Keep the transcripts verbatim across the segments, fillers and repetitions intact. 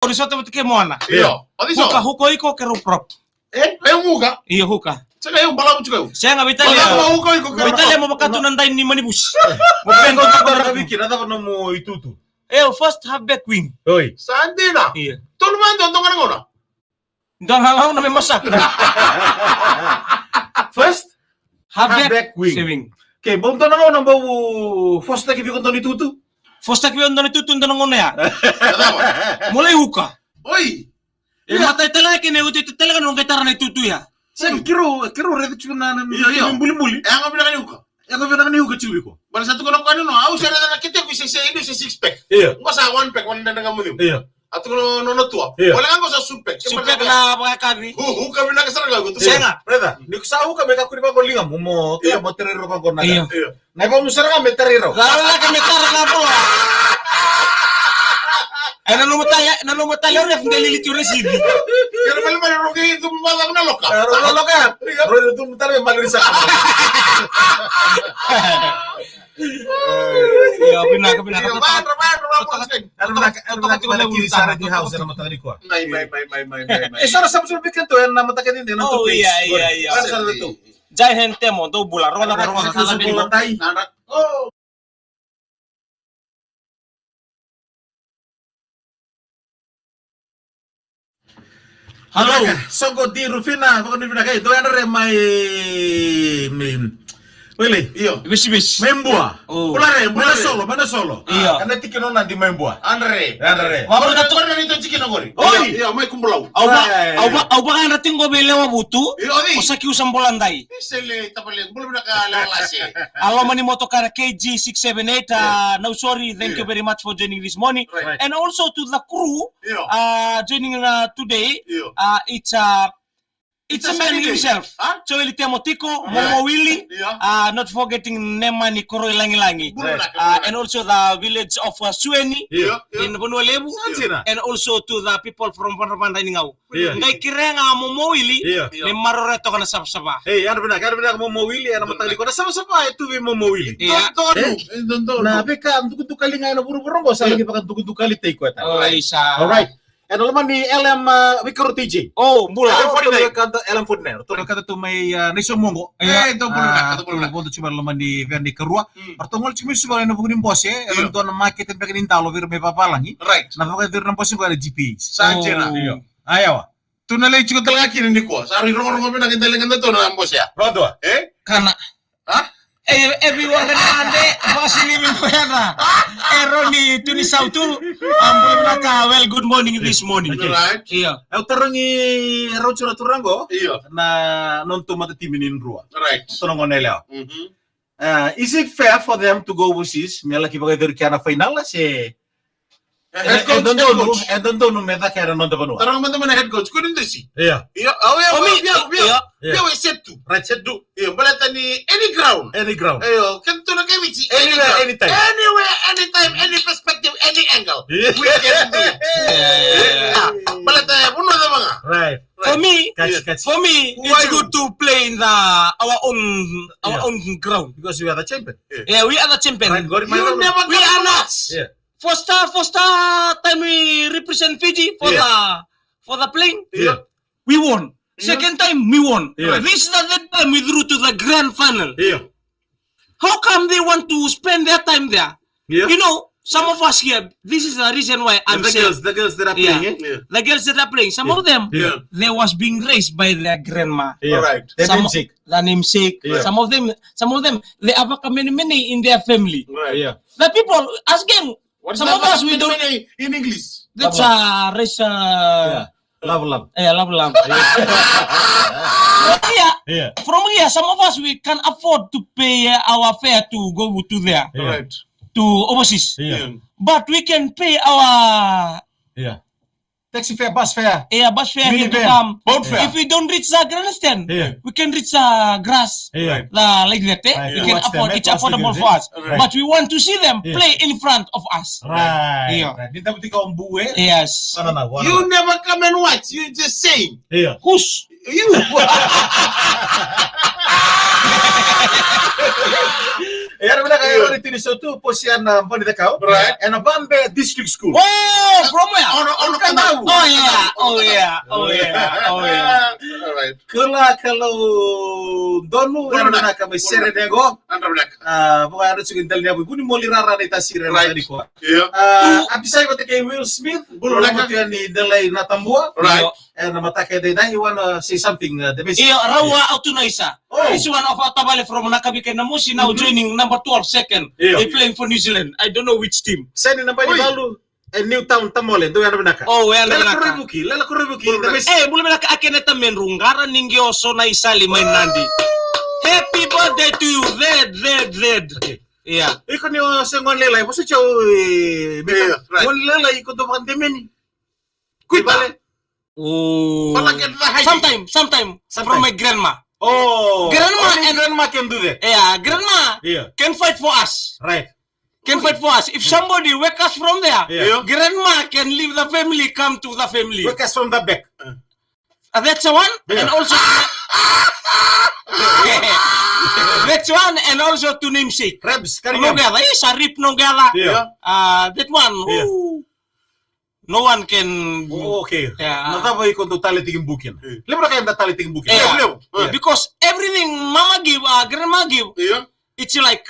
Au ni sota vata kei Moana. Io. O cei so? Huka, huka o iko keirau prop. E, e huka. Io, huka. Sega, e balavu tiko. Sega, veitalia. Balavu huka o iko keirau prop. Veitalia mo vakatu na dai ni manivusi. Mo bend. Ko tara viki, na cava nomu itutu? E, o first halfback wing. Oi. Sa dina. Io. Tolu mai dua, dua ga na gauna. Dua ga na gauna me masak. First halfback, halfback wing. Se wing. Ke bau dua na gauna bau fositaki vei iko dua na itutu? Fositaki vei au dua na itutu dua na gauna ya. Mo lai huka. Oi. E matai tale ga kina, e oti tale ga na noqu qai tara na itutu ya. Sega, keirau, keirau raica tiko na, na, io, io, na bulibuli. E yaga vinaka ni huka. E yaga vinaka ni huka tiko vei iko. Baleta sa tukuna o koya ni no, au sa raica na keteku se, se, se six pack. Io. Qo sa one pack, one pack ga mo ciu. Io. A tukuna o nona tua. Io. Wale ga qo sa suit pack. Suit pack na vakayakavi. Hu, huka vinaka sara ga qo. Sega. Raica, ni ko sa huka me kakua ni vaqo ligamu mo, mo, io, mo tarai rau vaqo na. Io. Io. Na ivamu sara ga me tarai rau. Ga lako me tara ga bula. E na nomu tale, na nomu tale o ref de lili tu resivi. Kena malimali roki tu mala na loka. E, roki na loka. Roki tu mala me mali risa. Io, vinaka, vinaka. Io, vinaka, vinaka, vinaka. Vinaka, vinaka, vinaka, vinaka, vinaka, vinaka, vinaka. Mai, mai, mai, mai, mai, mai, mai. E, sara sabu sabu vei keitou ena mataka ni dina. Oh, io, io, io. Sara sabu vei keitou. Jai Hind Temo, dou bula. Rogoca, rogoca, rogoca, rogoca, rogoca. Hello. Soqo di Rufina, vakanuinui vinaka, e, dou yadra re mai, mai, Wele. Io. Vesivesi. Mai Bua. Oh. Bula re, Bula re. Mai Nasolo, mai Nasolo. Io. Kana tikina o Nadi mai Bua. Yadra re. Yadra re. Vabula tu na neitou tikina qori. Oi. Io, mai Kubulau. Au va, au va, au vakayadra tiko vei Lewa Vutu. Io, oi. O Saki Usa Boladai. Sele, tapale, bula vinaka Lewa Lase. A loma ni motoka na K G six seven eight, uh, Nausori, thank you very much for joining this morning. Right. And also to the crew, uh, joining, uh, today. Io. Uh, it's, uh, it's a man himself. Huh? Joeli Temo tiko, Momo Wili, uh, not forgetting Nemani Koroi Langilangi. Bula vinaka, bula vinaka. Uh, and also the village of, uh, Sueni in Vanua Levu. And also to the people from Vadravadra Inigau. Io. Qai kerea ga Momo Wili, io, me maroroya toka na savasava. Ei, yadra vinaka, yadra vinaka Momo Wili, ena mataka nikua na savasava e tu vei Momo Wili. Io. Dodonu, e dodonu. Na veika dukadukali ga ena vuravura oqo, sa laki vakadukadukalitaki koya tale. Oi, sa. All right. Ena loma ni L M, uh, Vikarua T J. Oh, bula. L M forty-nine. L M forty-nine. Ratou na kata tu mai, uh, Naisau Moqo. Io. E, dou bula vinaka, dou bula vinaka. Vodo tu mai loma ni vea ni karua. Mm. Ratou gole tu mai Suva ena vuku ni bose, io, ena dua na makete beka ni dalo vei ira mai vavalagi. Right. Na vakayacori na bose qo ena G P H. Sa dina. Io. A yawa. Tu na lai tiko tale ga kina nikua. Sa rui rogorogo vinaka i dale ga datou na bose ya. Vadua. E? Kana. Ha? E, everyone, kana ande, basi ni mi koya na. E Roni tu ni sautu. Bula vinaka, well, good morning this morning. Okay. Right. Io. Au tarogi, au tarogi turaga qo. Io. Na nodatou matatimi ni drua. Right. Ratou na gone yalewa. Mhm. Uh, is it fair for them to go overseas? Me laki vakayacori kea na final se e dodonu, e dodonu me caka ena noda vanua. Taroga mada mai na head coach. Kua ni dusi. Io. Io, au, io, io, io, io, e set tu. Right, set tu. Io, baleta ni any ground. Any ground. Io, keitou na kai Viti, anywhere, anytime. Anywhere, anytime, any perspective, any angle. Io. We can do it. Io. Baleta e vanua cava ga. Right. For me, for me, it's good to play in the, our own, our own ground. Because we are the champion. Yeah, we are the champion. Right, got it, my friend. You never, we are not. Yeah. First, uh, first, uh, time we represent Fiji for the, for the playing. Yeah. We won. Yeah. Second time, we won. Yeah. This is the third time we through to the grand final. Yeah. How come they want to spend their time there? Yeah. You know, some of us here, this is the reason why I'm saying. The girls, the girls that are playing, eh? Yeah. The girls that are playing, some of them, they was being raised by their grandma. Yeah. All right. Their namesake. Their namesake. Yeah. Some of them, some of them, they have a many, many in their family. Right. Yeah. The people, again, some of us, we don't. What is that in English? That's a racial. Yeah. Love, love. Yeah, love, love. Yeah. From here, yeah, from here, some of us, we can afford to pay, uh, our fare to go to there. Yeah. Right. To overseas. Yeah. Yeah. But we can pay our, yeah, taxi fare, bus fare. Yeah, bus fare here to come. Boat fare. If we don't reach the grandstand, yeah, we can reach the grass. Yeah. The, like that, eh? Right. We can afford, it's affordable for us. Right. But we want to see them play in front of us. Right. Yeah. Right. Ni tabu tika o Bue. Yes. You never come and watch. You just saying. Yeah. Who's you? Era vinaka, Twenty twenty-two, Posiana Boni the Cow. Right. And a Vambe District School. Oh, from where? Ono, ono, Kanau. Oh, yeah. Oh, yeah. Oh, yeah. Oh, yeah. All right. Kula, kula, donu, bula vinaka mai Sereni qo. Nada vinaka. Ah, vaka era tiko e dela ni yavu, vuni moli rara na itasiri ena tani koa. Yeah. Ah, a pisai vata kei Will Smith, bula vinaka. Bula vinaka ni delai na tabua. Right. Ena mataka edaidai, you wanna say something, uh, the best? Io, Rau, au tu na isa. Oh. This one of our tavale from Nakavika, Namusi, now joining number twelve, second. Io. They playing for New Zealand. I don't know which team. Seni naba ni valu, e Newtown, Tamole, dou yadra vinaka. Oh, yadra vinaka. Lela Kurevuki, Lela Kurevuki, the best. Eh, bula vinaka, a kena tamedru, qara ni qi oso na isali mai Nadi. Happy birthday to you, Zed, Zed, Zed. Okay. Yeah. Iko ni o se gone lailai, vosa tiko, eh, Mika. Yeah, right. Gone lailai, iko dau vakademeni. Quit. Vale. Oh. But like at the high. Sometime, sometime, sometime. From my grandma. Oh, grandma only and grandma can do that. Yeah, grandma, yeah, can fight for us. Right. Can fight for us. If somebody wake us from there, yeah, yeah, grandma can leave the family, come to the family. Wake us from the back. Uh, that's the one, yeah, and also that's one, and also to namesake. Rebs, Kariam. Nogeda, yes, a rip Nogeda. Yeah. Uh, that one. Yeah. Ooh. No one can. Oh, okay. Yeah. Na cava iko dau tale tiki buki na? Eh. Levu na ka eda tale tiki buki. Yeah. Levu, levu. Yeah. Because everything mama give, uh, grandma give, yeah, it's like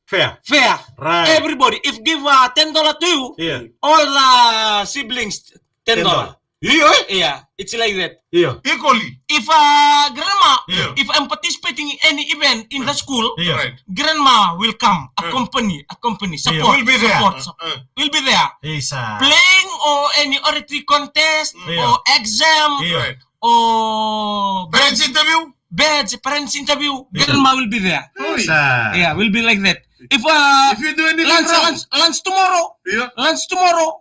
fair. Fair. Right. Everybody, if give, uh, ten dollar to you, yeah, all the siblings ten dollar. Ten dollar. Io, eh? Yeah, it's like that. Io. Equally. If, uh, grandma, yeah, if I'm participating in any event in the school, yeah, right, grandma will come, yeah, accompany, accompany, yeah, support, will be there, support, uh, support, uh, will be there. Isa. Playing or any oratory contest, yeah, or exam, yeah, right, or parents interview, badge, parents interview, yeah, grandma will be there. Isa. Yeah, will be like that. If, uh, if you do anything lunch, wrong, lunch, lunch tomorrow, yeah, lunch tomorrow,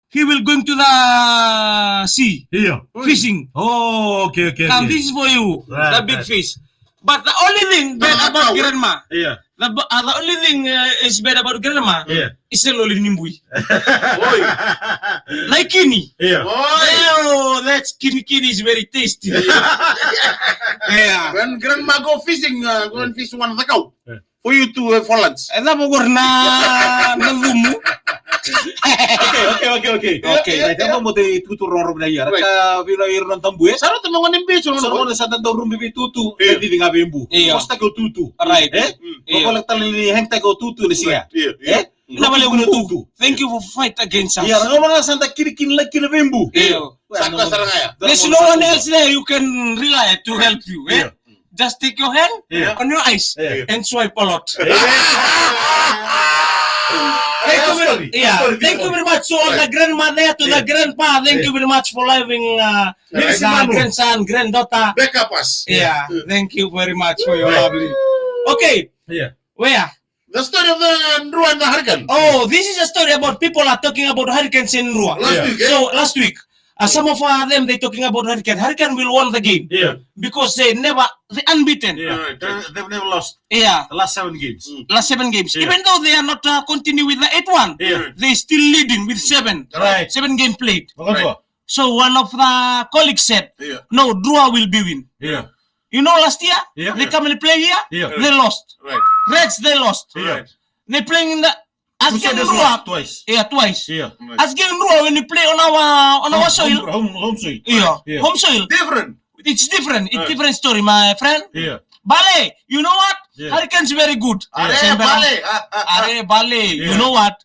he will going to the sea. Io. Fishing. Oh, okay, okay, okay. Come, this is for you. Right, the big, right, fish. But the only thing bad about grandma, yeah, the, uh, the only thing, uh, is bad about grandma, yeah, is the loli ni bui. Oi. Like kini. Yeah. Oi. Oh, that's kini, kini is very tasty. Yeah. When grandma go fishing, uh, go and fish one the cow. Yeah. For you to, uh, for lunch. E cava qori na, na cumu? Okay, okay, okay, okay. Okay. Right, e cava mo te tutu roro na ia. Right. Ka vira ira na tabu, e? Sa rauta mo gone beach, sa gone sa dau rubi vei tutu. Io. E vivi ga vei bu. Io. Ko sa taki o tutu. Right. E? Mm. Io. Ko kola tale ni hang taki o tutu ni siga. Io, io. E? Mm. Na vale o tutu. Thank you for fight against us. Ia, na gone sa da kiri kina, kiri vei bu. Io. Sa ka sara ga ya. There's no one else there you can rely to help you, e? Io. Just take your hand, yeah, on your eyes, yeah, and swipe a lot. Yeah. Thank you very, yeah, thank you very much to all the grandma there, to the grandpa. Thank you very much for loving, uh, the grandson, granddaughter. Back up us. Yeah, thank you very much for your lovely. Okay. Yeah. Where? The story of the Drua and the hurricane. Oh, this is a story about people are talking about hurricanes in Drua. Last week, eh? So last week, uh, some of, uh, them, they talking about hurricane. Hurricane will won the game. Yeah. Because they never, they unbeaten. Yeah. Right, right. They, they've never lost. Yeah. The last seven games. Mm. Last seven games. Yeah. Even though they are not, uh, continue with the eight one, yeah, they still leading with seven. Right. Seven game played. Right. So one of the colleagues said, yeah, "No, Drua will be win." Yeah. You know, last year, yeah, they come and play here, yeah, they lost. Right. Reds, they lost. Right. They playing in the, again, Drua twice. Yeah, twice. Yeah. Right. Again, Drua, when you play on our, on our soil. Home, home, home soil. Yeah. Yeah. Home soil. Different. It's different. It's different story, my friend. Yeah. Bale, you know what? Yeah. Hurricanes very good. Are Bale. Are Bale. You know what?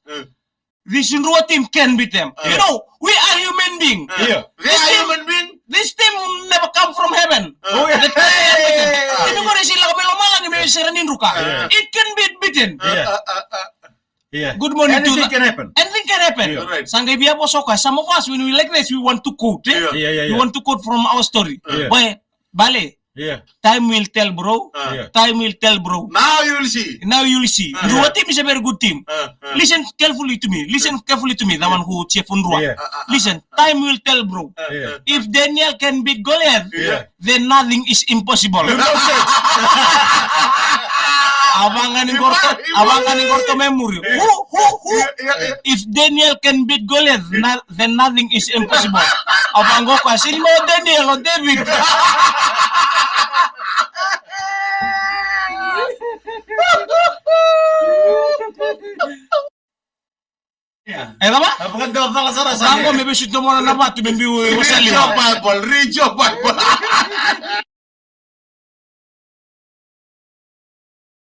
This Drua team can beat them. You know, we are human being. Yeah. They are human being. This team never come from heaven. Oh, yeah. Hey. Team ko resi la kamelo mala ni me sera ni druka. Yeah. It can be beaten. Yeah. Yeah. Good morning to the. Anything can happen. Anything can happen. Yeah. Right. Sa qai via vosa o koya, some of us, when we like this, we want to quote, eh? Yeah. Yeah, yeah, yeah. We want to quote from our story. Yeah. Boy, Bale, yeah, time will tell, bro. Ah. Yeah. Time will tell, bro. Now you will see. Now you will see. Ah. Drua team is a very good team. Ah, ah. Listen carefully to me. Listen carefully to me. The one who cheer for Drua. Yeah. Ah, ah, ah. Listen, time will tell, bro. Ah, ah. If Daniel can beat Goliath, yeah, then nothing is impossible. Avangan gorto, avangan gorto memori. Who, who, who? Yeah, yeah, yeah. If Daniel can beat Goliath, yeah, na-, then nothing is impossible. Avango ko asini mo Daniel o David. E cava? A vakadewatala sara sa. Sa qo me vesu domona na vatu me biu e wasali. Read your Bible, read your Bible.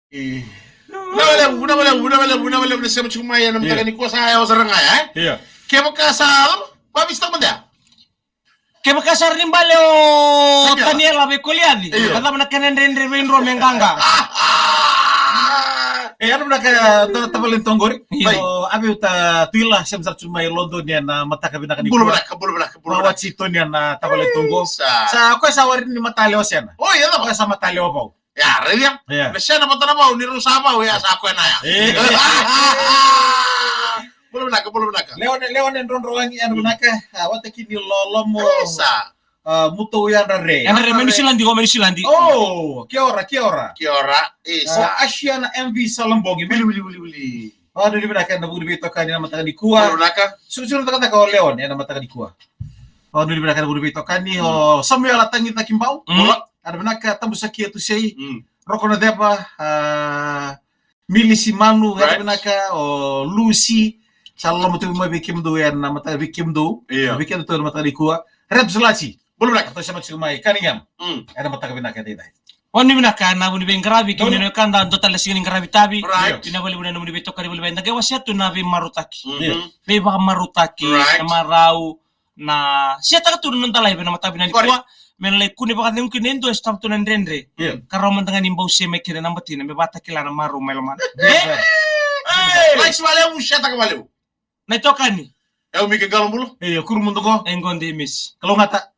Vinaka vakalevu, vinaka vakalevu, vinaka vakalevu, vinaka vakalevu na sema tiko mai ena mataka nikua, sa yawa sara ga ya, e? Io. Kevaka sa, vavisi toka mada. Kevaka sa ra ni bale o Taniela vei Koliaci. Io. Ka cava na kena dredre vei dro me qaqa. E, ena vinaka, ta-, tavale ni toqori. Io. O, a vei uta Tuila, sema sara tu mai Lodoni ena mataka vinaka nikua. Bula vinaka, bula vinaka, bula vinaka. Watsi Toni ena tavale toqo. Sa. Sa, o koya sa warini matale o Sena. Oi, e cava? O koya sa matale o Vau. Ya, raica. Ya. Na Sena vata na Vau, ni rau sa Vau, ya sa koya na ya. E. Bula vinaka, bula vinaka. Leone, Leone Drodrowagi, ena vinaka, a, Watakini Lolomo. E, sa. A, Mutou Yadra Re. Yadra Re, mai Niusiladi, o mai Niusiladi. O, kia ora, kia ora. Kia ora, e, sa. O, Asiana M V Salabogi. Wili, wili, wili, wili. O, nuitaka vinaka na vuku ni veitokani ena mataka nikua. Bula vinaka. Sukusuku na cakacaka o Leone ena mataka nikua. O, nuitaka vinaka na vuku ni veitokani, o Samuela Tagicaki Bau. Mm. Bula. Ena vinaka, Tabusakia Tusei. Mm. Roko na Ceva, a, Milisi Manu, ena vinaka, o Lusi. Sa loloma tu mai vei kemudou ena mataka, vei kemudou. Io. Vei kemudou ena mataka nikua. Rebs Lati. Bula vinaka. Tou sema tiko mai Cunningham. Mm. Ena mataka vinaka edaidai. O ni vinaka na nomuni veiqaravi, kemuni na wekada, dua tale na siga ni qaravi tavi. Right. Vinaka vakalevu na nomuni veitokani, vale vei da qai wasea tu na veimarautaki. Mhm. Veivakamarautaki, right, na marau, na setaka tu na noda live ena mataka vinaka nikua. Correct. Me na lai kune vakacegu kina e dua e sotava tu na dredre. Yeah. Ka rawa mada ga ni bau se mai kina na batina, me vakatakila na marau mai lomana. Yeah. Eh? Eh, Lais vakalevu, setaka vakalevu. Na itokani. E o Mike Qalobulo. E o Kurumudu qo. E qo de Misi. Kalougata.